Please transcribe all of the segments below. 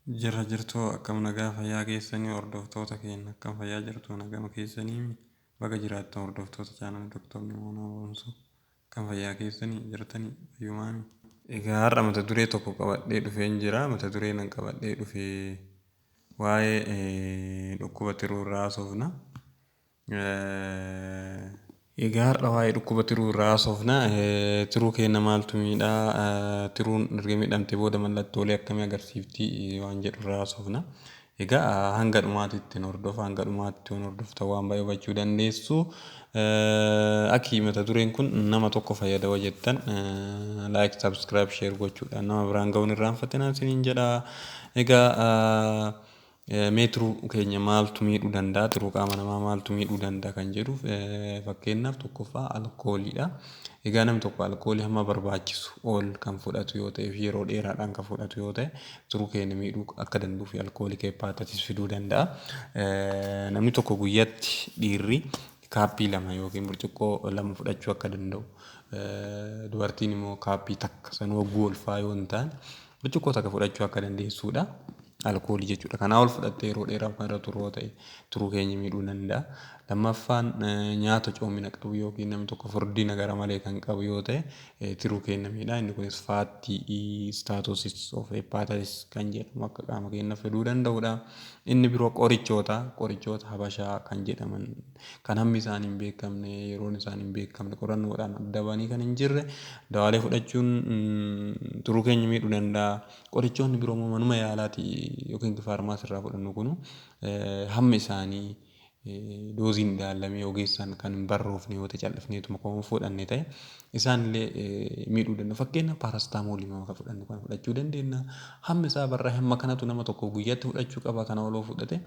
Jirra jirtuu, akkam nagaa fayyaa keessanii? Hordoftoota keenya, akkam fayyaa jirtu? Nagama keessanii? Baga jiraattan. Hordoftoota channel Doktor Nimoonaa Boonsuu, akkam fayyaa keessanii? Jirtanii fayyumaami? Egaa har'a mata duree tokko qabadhee dhufeen jira. Mata duree nan qabadhee dhufee waa'ee dhukkuba tiruu irraa haasofna. Egaa har'a waa'ee dhukkuba tiruu irraa haasofna. Tiruu keenya maaltu miidhaa? Tiruun erga miidhamte booda mallattoolee akkamii agarsiifti waan jedhu irraa haasofna. Egaa hanga dhumaatitti hordofa. Hanga dhumaatti waan hordoftan waan baay'ee hubachuu dandeessu. Akki mata dureen kun nama tokko fayyada jettan, like, subscribe, share gochuudhaan nama biraan ga'uun irraanfatinaa isiniin jedha. Egaa mee tiruu keenya maaltu miidhuu danda'a? Tiruu qaama namaa maaltu miidhuu danda'a kan jedhuuf, fakkeenyaaf tokkoffaa alkooliidha. Egaa namni tokko alkoolii hamma barbaachisu ol kan fudhatu yoo ta'e fi yeroo dheeraadhaan kan fudhatu yoo ta'e, tiruu keenya miidhuu akka danda'uu fi alcoholic hepatitis fiduu danda'a. Namni tokko guyyaatti dhiirri cup 2 yookiin burcuqqoo 2 fudhachuu akka danda'u, dubartiin immoo cup 1, sanuu hogguu ulfaa yoo hin taane, burcuqqoo 1 fudhachuu akka dandeessudha. Alkoolii jechuudha. Kanaa ol fudhattee yeroo dheeraaf kan irra turu yoo ta'e, tiruu keenya miidhuu danda'a. Lammaffaan nyaata coomina qabu yookiin namni tokko furdina gara malee kan qabu yoo ta'e, tiruu keenya miidha. Inni kunis fatty steatosis of hepatitis kan jedhamu akka qaama keenya fiduu danda'udha. Inni biroo qorichoota habashaa kan jedhaman, kan hammi isaanii hin beekamne, yeroon isaanii hin beekamne, qorannoodhaan adda bahanii kan hin jirre dawaalee fudhachuun tiruu keenya miidhuu danda'a. Qorichoonni biroo immoo manuma yaalaati yookiin faarmaasii irraa fudhannu kunu hammi isaanii doseiin ilaalamee ogeessaan kan hin barroofne yoo ta'e, cal'ifneetuma kan fudhanne ta'e, isaan illee miidhuu danda'u. Fakkeenyaaf paracetamolii kan fudhannu kan fudhachuu dandeenya. Hammi isaa barraa hamma kanatu nama tokko guyyaatti fudhachuu qaba, kana oloo fudhate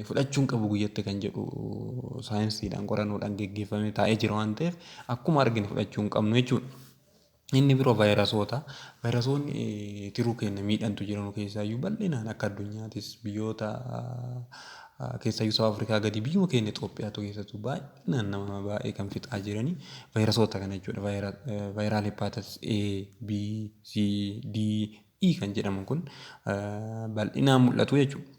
fudhachuun qabu guyyatti kan jedhu saayinsiidhaan qorannoodhaan geggeeffamee taa'ee jira waan ta'eef, akkuma argine fudhachuu hin qabnu jechuudha. Inni biroo vaayirasoota. Vaayirasoonni tiruu keenya miidhantu jiran keessaayyuu bal'inaan akka addunyaatis biyyoota keessaayyuu South Afrikaa gadi biyyuma keenya Itoophiyaatu keessattuu baay'inaan nama baay'ee kan fixaa jiranii vaayirasoota kana jechuudha. Viral hepatitis A, B, C, D, E kan jedhamu kun bal'inaan mul'atu jechuudha.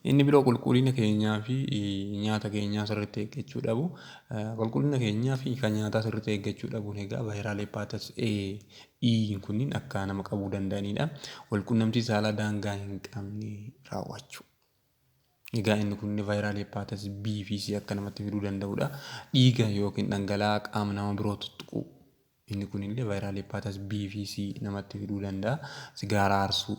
Inni biroo qulqullina keenyaa fi nyaata keenyaa sirriitti eeggachuu dhabu. Qulqullina keenyaa fi kan nyaataa sirriitti eeggachuu dhabuun egaa viral hepatitis A, E kunniin akka nama qabuu danda'anidha. Walqunnamtii saalaa daangaa hin qabne raawwachuu. Egaa inni kun viral hepatitis B fi C akka namatti fiduu danda'udha. Dhiiga yookiin dhangala'aa qaama nama biroo tuttuquu. Inni kunillee viral hepatitis B fi C namatti fiduu danda'a. Sigaaraa aarsuu.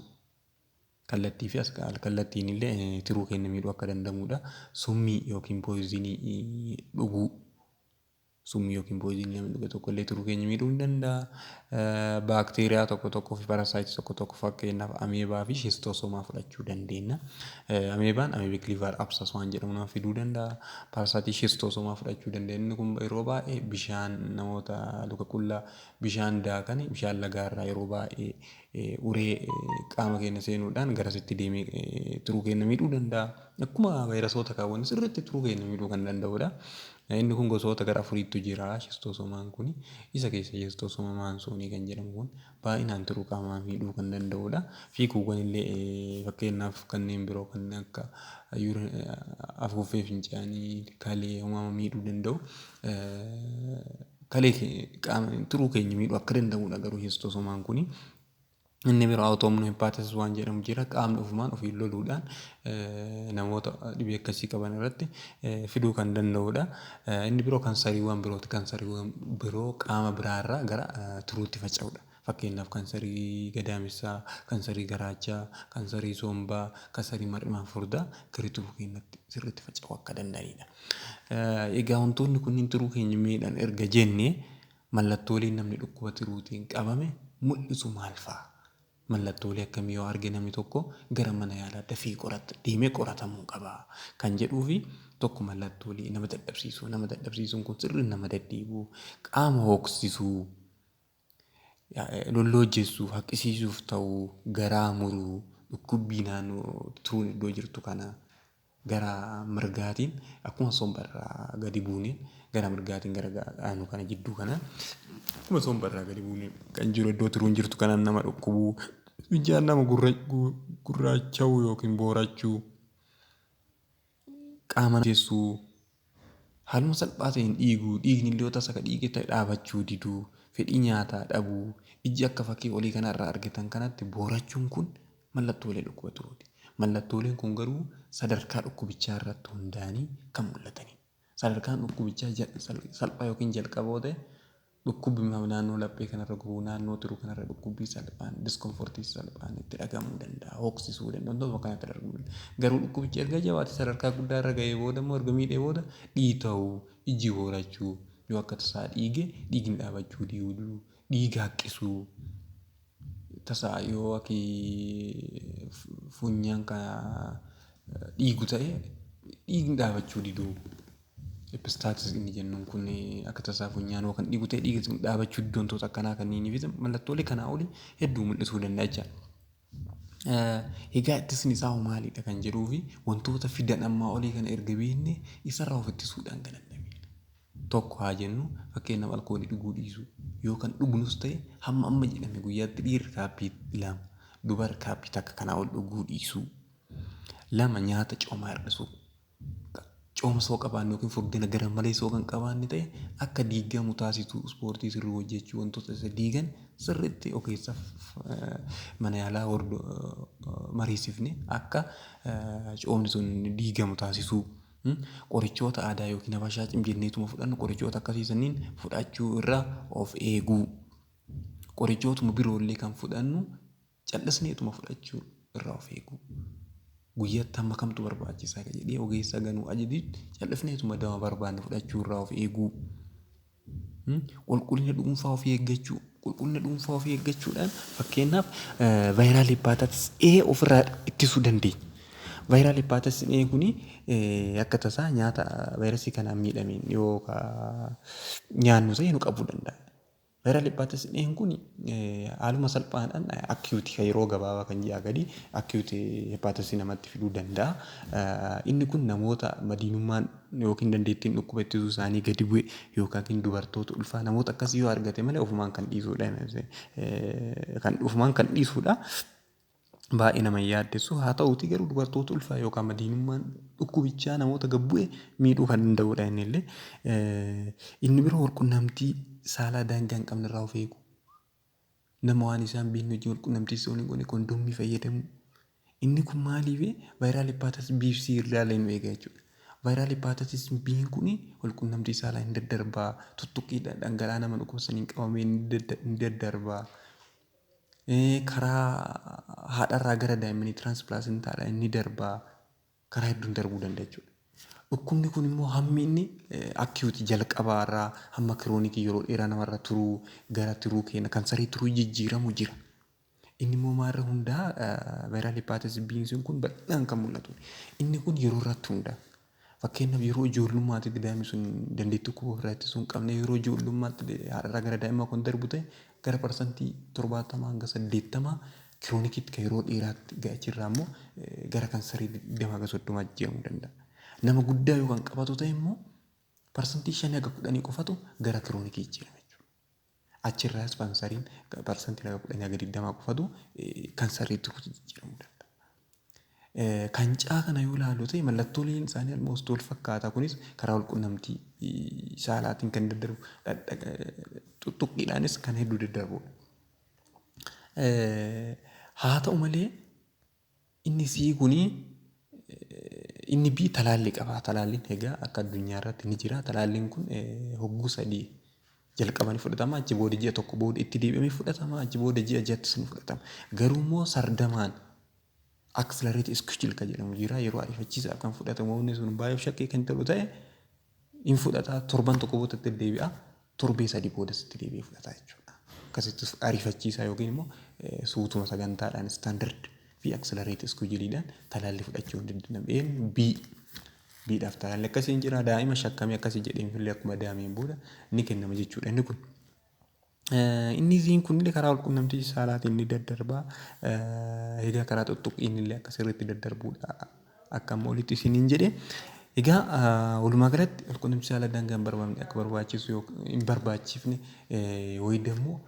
Kallattii fi kallattiin illee tiruu keenya miidhuu akka danda'amudha. Summii yookiin poisonii dhuguu. Summii yookiin poisonii namni dhuge tokko illee tiruu keenya miidhuu ni danda'a. Baakteeriyaa tokko tokkoo fi parasiteii tokko tokko, fakkeenyaaf amoeba fi schistosoma fudhachuu dandeenya. Amoebaan amoebic liver abscess waan jedhamu nama fiduu danda'a. Parasiteii schistosoma fudhachuu dandeenya. Inni kun yeroo baay'ee bishaan namoota luka qullaa bishaan daakan, bishaan lagaarraa yeroo baay'ee uree qaama keenya seenuudhaan garasitti deemee tiruu keenya miidhuu danda'a. Akkuma vaayirasoota kaawwan sirriitti tiruu keenya miidhuu kan danda'udha. Inni kun gosoota gara afuriitu jira schistosomaan kun. Isa keessa Schistosoma mansoni kan jedhamu kun baay'inaan tiruu qaamaa miidhuu kan danda'udha. Fi kuuwwan illee, fakkeenyaaf kanneen biroo kanneen akka afuuffee fincaanii, kalee uumama miidhuu danda'u. Kalee qaama tiruu keenya miidhuu akka danda'udha garuu schistosomaan kuni. Inni biroo autoimmune hepatitis waan jedhamu jira. Qaamni ofumaan ofiin loluudhaan namoota dhibee akkasii qaban irratti fiduu kan danda'udha. Inni biroo kansariiwwan birooti. Kansariiwwan biroo qaama biraarraa gara tiruutti faca'udha. Fakkeenyaaf kansarii gadaamessaa, kansarii garaachaa, kansarii sombaa, kansarii mar'imaan furdaa gara tiruu keenyatti sirriitti faca'uu akka danda'anidha. Egaa wantoonni kunniin tiruu keenya miidhan erga jennee, mallattooleen namni dhukkuba tiruutiin qabame mul'isu maal fa'a? Mallattoolee akkamii yoo arge namni tokko gara mana yaalaa dafee qorata deemee qoratamuu qaba kan jedhuu fi tokko mallattoolee nama dadhabsiisuu. Nama dadhabsiisuun kun sirrii nama daddeebi'uu, qaama hooksisuu, lolloojjessuu, haqqisiisuuf ta'uu, garaa muruu, dhukkubbii naannoo tiruun iddoo jirtu kana gara mirgaatiin akkuma sombarraa gadi buuneen gara mirgaatiin gara aanu kana jidduu kana akkuma sombarraa gadi buuneen kan jiru iddoo tiruun jirtu kanaan nama dhukkubuu. Fincaan nama gurraacha'uu yookiin boorachuu, qaama teessuu, haaluma salphaa ta'een dhiiguu, dhiigni illee yoo tasa ka dhiige ta'e dhaabachuu diduu, fedhii nyaataa dhabuu, ijji akka fakkii olii kanarraa argitan kanatti boorachuun kun mallattoolee dhukkuba tiruuti. Mallattooleen kun garuu sadarkaa dhukkubichaa irratti hundaa'anii kan mul'atanidha. Sadarkaan dhukkubichaa salphaa yookiin jalqaboo ta'e, dhukkubbi naannoo laphee kanarra gubuu, naannoo tiruu kanarra dhukkubbii salphaan, discomfortii salphaan itti dhagahamuu danda'a, hooksisuu danda'a, wantoota kanatti argamuu danda'a. Garuu dhukkubichi erga jabaate, sadarkaa guddaa irra ga'ee booda immoo, erga miidhee booda, dhiita'uu, ijji boorachuu, yoo akka tasaa dhiige dhiigni dhaabachuu diduu, dhiiga haqqisuu, tasaa yoo akki funyaan kana dhiigu ta'e dhiigni dhaabachuu diduu. Epistaxis inni jennuun kun akka tasaa funyaan yoo kan dhiigu ta'e dhiigni sun dhaabachuu diduu, wantoota akkanaa kanneenii fi mallattoolee kanaa olii hedduu mul'isuu danda'a jechaadha. Egaa ittisni isaa hoo maalidha kan jedhuu fi wantoota fidan ammaa olii kana erga beekne, isarraa of ittisuudhaan kan danda'amedha. Tokko haa jennu, fakkeenyaaf alkoolii dhuguu dhiisuu, yoo kan dhugnus ta'e hamma amma jedhame guyyaatti dhiirri cup 2, dubarri cup 1, kanaa ol dhuguu dhiisuu. Lama, nyaata coomaa hir'isuu. Cooma soo qabaanne yookiin furdina gara malee soo kan qabaanne ta'e akka diigamu taasisuu, ispoortii sirrii hojjechuu, wantoota isa diigan sirriitti ogeessa mana yaalaa mariisifne akka coomni sun diigamu taasisuu. Qorichoota aadaa yookiin habashaa cim jenneetuma fudhannu, qorichoota akkasii saniin fudhachuu irraa of eeguu. Qorichootuma biroollee kan fudhannu callisneetuma fudhachuu irraa of eeguu. Guyyaatti hamma kamtu barbaachisaa jedhee ogeessa ganuu ajajii callisneetuma dawaa barbaanne fudhachuu irraa of eeguu. Qulqullina dhuunfaa ofii eeggachuu. Qulqullina dhuunfaa ofii eeggachuudhaan fakkeenyaaf viral hepatitis A ofirraa ittisuu dandeenya. Viral hepatitis A kuni akka tasaa nyaata vaayirasii kanaan miidhameen yoo nyaannu ta'e nu qabuu danda'a. Viral hepatitis A kun haaluma salphaadhaan acute kan yeroo gabaabaa kan ji'a gadi acute hepatitis namatti fiduu danda'a. Inni kun namoota madiinummaan yookiin dandeettiin dhukkuba ittisuu isaanii gadi bu'e yookaan dubartoota ulfaa, namoota akkasii yoo argate malee ofumaan kan dhiisudha. Kan ofumaan kan dhiisudha. Baay'ee nama hin yaaddessu. Haa ta'uutii garuu dubartoota ulfaa yookaan madiinummaan dhukkubichaa namoota gad bu'e miidhuu kan danda'udha inni illee. Inni biroo walqunnamtii saalaa daangaa hin qabne irraa of eegu. Nama waan isaan beekne wajjin walqunnamtii osoo hin goone kondomii fayyadamuu. Inni kun maaliif? Viral hepatitis B fi C irraa illee nu eega jechuudha. Viral hepatitis B kun walqunnamtii saalaa hin daddarbaa, tuttuqqii dhangala'aa nama dhukkubsaniin qabamee ni daddarbaa. Karaa haadharraa gara daa'immanii transplacentaadhaan inni darbaa, karaa hedduun darbuu danda'a jechuudha. Dhukkubni kun immoo hammi inni acute jalqabaarraa hamma chronic yeroo dheeraa namarra turuu, gara tiruu keenya kansarii tiruu jijjiiramu jira. Inni immoo maalirra hundaa'a? Viral hepatitis B kun bal'inaan kan mul'atu. Inni kun yeroo irratti hundaa'a. Fakkeenyaaf yeroo ijoollummaatti daa'imni sun dandeettii dhukkuba ofirraa ittisuu hin qabne, yeroo ijoollummaatti haadharraa gara daa'immaa kun darbu ta'e, gara 70% hanga 80% chronicitti kan yeroo dheeraatti ga'achirraa immoo gara kansarii 20 hanga 30 jijjiiramuu danda'a. Nama guddaa yoo kan qabatu ta'e immoo 5% hanga 10 qofatu gara chronic jijjiirama jechuudha. Achirraas kansariin 10% hanga 20% qofatu kansariitti jijjiiramuu danda'a. Kan caa kana yoo ilaallu ta'e mallattooleen isaanii almost wal fakkaata. Kunis karaa walqunnamtii saalaatiin kan daddarbu, tuttuqqiidhaanis kan hedduu daddarbudha. Haa ta'u malee inni C kuni, inni B talaallii qaba. Talaalliin egaa akka addunyaa irratti ni jira. Talaalliin kun hogguu sadii jalqaba ni fudhatama. Achi booda ji'a tokko booda itti deebi'amee fudhatama. Achi booda ji'a ja'attis ni fudhatama. Garuu immoo sardamaan accelerate schedule kan jedhamu jira. Yeroo ariifachiisaaf kan fudhatamu, wanni sun baay'ee shakkii kan ta'u ta'e hin fudhata. Torban tokko booda itti deebi'a. Torbee 3 boodas itti deebi'ee fudhata jechuudha. Akkasitti ariifachiisaa yookiin immoo suutuma sagantaadhaan standard fi accelerate scheduleidhaan talaalli fudhachuu hin danda'amu. B Bdhaaf talaalli akkasii hin jira. Daa'ima shakkamee akkasii jedheen illee akkuma daa'imeen booda ni kennama jechuudha inni kun. Inni C'n kunillee karaa walqunnamtii saalaatiin ni daddarbaa. Egaa karaa tuttuqqiin illee akka sirriitti daddarbuudha. Akka amma olitti isiniin jedhe. Egaa walumaa galatti walqunnamtii saalaa daangaa hin barbaanne akka barbaachisu hin barbaachifne wayii immoo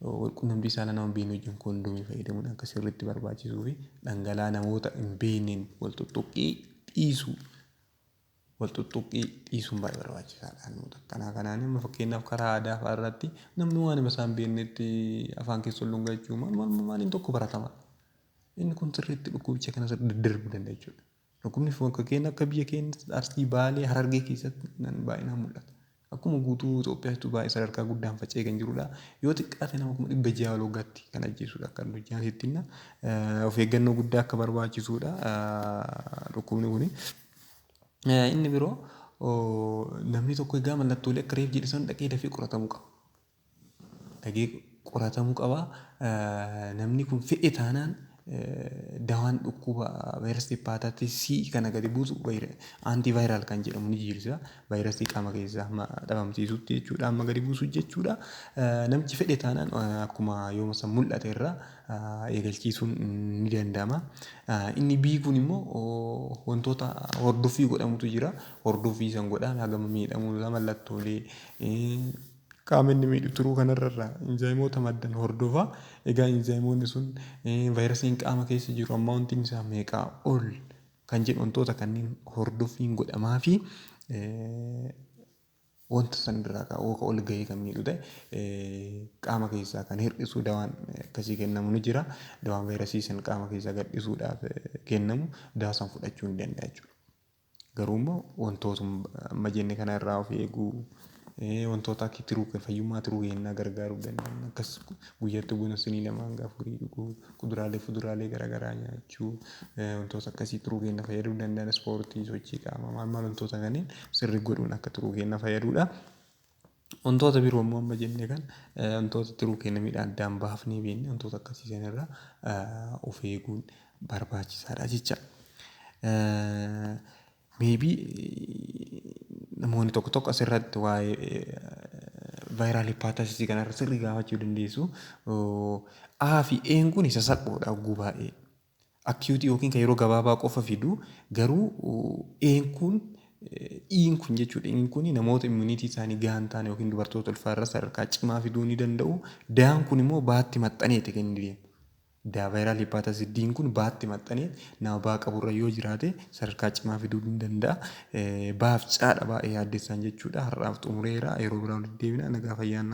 Walqunnamtii saalaa nama hin beekne wajjin koondoomii fayyadamuun akka sirriitti barbaachisuu fi dhangala'aa namoota hin beekneen wal tuttuqqii dhiisuu, wal tuttuqqii dhiisuun baay'ee barbaachisaadha. Namoota akkanaa kanaan amma fakkeenyaaf karaa aadaa fa'aa irratti namni waan isaan beeknetti afaan keessa ol dhungachuu maal maal maaliin tokko baratama. Inni kun sirriitti dhukkubicha kana daddarbuu danda'a jechuudha. Dhukkubni keenya akka biyya keenya Arsii, Baalee, Harargee keessatti baay'inaan mul'ata. Akkuma guutuu Itoophiyaatti baay'ee sadarkaa guddaan faca'ee kan jirudha. Yoo xiqqaate nama 600,000 ol waggaatti kan ajjeesudha akka addunyaatti. Of eeggannoo guddaa akka barbaachisudha dhukkubni kuni. Inni biroo, namni tokko egaa mallattoolee akka reef jedhe san dhaqee dafee qoratamuu qaba. Dhaqee qoratamuu qaba. Namni kun fedhe taanaan dawaan dhukkuba vaayirasii hepatitis C kana gadi buusu antiviral kan jedhamu ni jira. Vaayirasii qaama keessaa hamma dhabamsiisutti jechuudha. Amma gadi buusu jechuudha. Namichi fedhe taanaan akkuma yooma san mul'ate irraa eegalchiisuun ni danda'ama. Inni B kun immoo wantoota hordoffii godhamutu jira. Hordoffii san godhaan hagama miidhamuu isaa, mallattoolee qaama inni miidhu turuu kanarra inzaayimoota maddan hordofa. Egaa inzaayimoonni sun vaayirasiin qaama keessa jiru amma wanti isaa meeqaa ol kan jedhu, wantoota kanneen hordoffiin godhamaa fi wanta san irraa ol gahee kan miidhu ta'e qaama keessaa kan hir'isu dawaan akkasii kennamu ni jira. Dawaan vaayirasii san qaama keessaa gadhiisuudhaaf kennamu, dawaa san fudhachuu ni danda'a jechuudha. Garuu immoo wantoota amma jenne kana irraa of eeguu, wantoota akka tiruu, fayyummaa tiruu keenyaa gargaaruu danda'an, akkas guyyaatti buna sinii 2 hanga 4 dhuguu, kuduraalee fuduraalee garaagaraa nyaachuu, wantoota akkasii tiruu keenya fayyaduu danda'an, ispoortii, sochii qaamaa, maal maal, wantoota kanneen sirrii godhuun akka tiruu keenya fayyadudha. Wantoota biroo immoo amma jenne kan wantoota tiruu keenya miidhaan addaan baafnee beekne, wantoota akkasii sanarraa of eeguun barbaachisaadha jecha. Maybe namoonni tokko tokko asirratti waa'ee viral hepatitis kanarra sirrii gaafachuu dandeessu. A fi E'n kun isa salphoodha hogguu baay'ee. Acute yookiin kan yeroo gabaabaa qofa fidu, garuu E'n kun, E'n kun jechuudha. E'n kun namoota immunity isaanii gahaa hin taane yookiin dubartoota ulfaarra sadarkaa cimaa fiduu ni danda'u. D'n kun immoo B'tti maxxaneeti kan inni deemu. Daa viral hepatitis D'n kun B'tti maxxanee nama B qaburra yoo jiraate sadarkaa cimaa fiduu ni danda'a. B'f C'dha baay'ee yaaddessaan jechuudha. Har'aaf xumureera, yeroo biraa walitti deebina, nagaa fayyaan.